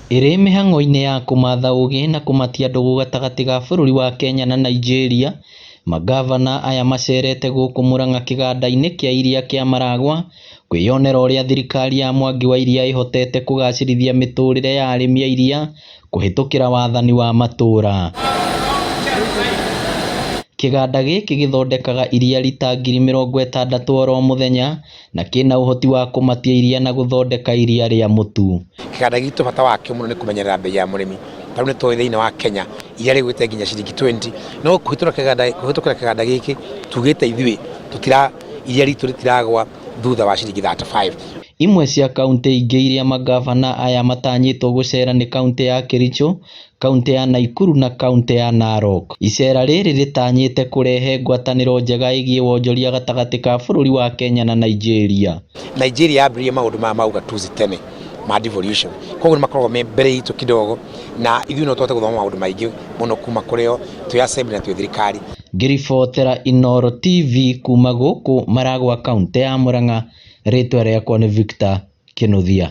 Ĩrĩ mĩhang'o-inĩ ya kũmatha ũgĩ na kũmatia ndũgũ gatagatĩ ga bũrũri wa Kenya na Nigeria, mangabana aya macerete gũkũ Murang'a kĩganda-inĩ kĩa iria kĩa Maragua kwĩyonera ũrĩa thirikari ya Mwangi wa Iria ĩhotete kũgacĩrithia mĩtũrĩre ya arĩmi a iria kũhĩtũkĩra wathani wa matũra. Kĩganda gĩkĩ gĩthondekaga iria rita 60,000 oro mũthenya na kĩna ũhoti wa kũmatia iria na gũthondeka iria rĩa mũtu. Kĩganda gitũ bata wakĩo mũno nĩ kũmenyerera mbei ya mũrĩmi. Ta rĩu nĩ tũĩ thĩinĩ wa Kenya iria rĩgwĩte nginya ciringi 20 no kũhĩtũkĩra kĩganda gĩkĩ tugĩte ithuĩ tũtira iria ritũ rĩtiragwa thutha wa ciringi 35. Imwe cia kauntĩ ingĩ iria mangabana aya matanyĩtwo gũcera nĩ kauntĩ ya Kericho, kauntĩ ya Nakuru na kauntĩ ya Narok. Icera rĩrĩ rĩtanyĩte kũrehe ngwatanĩro njega ĩgiĩ wonjoria gatagatĩ ka bũrũri wa Kenya na Nigeria. Nigeria yambĩrĩirie maũndũ maya ma ugatuzi tene ma devolution, koguo nĩ makoragwo me mbere itũ kidogo na ithuĩ no tũhote gũthoma maũndũ maingĩ mũno kuma kũrĩ o twĩ assembly na twĩ thirikari. Ngĩribotera Inooro TV kuma gũkũ Maragua kauntĩ ya Murang'a, rĩtwa rĩakwa nĩ Victor Kĩnuthia.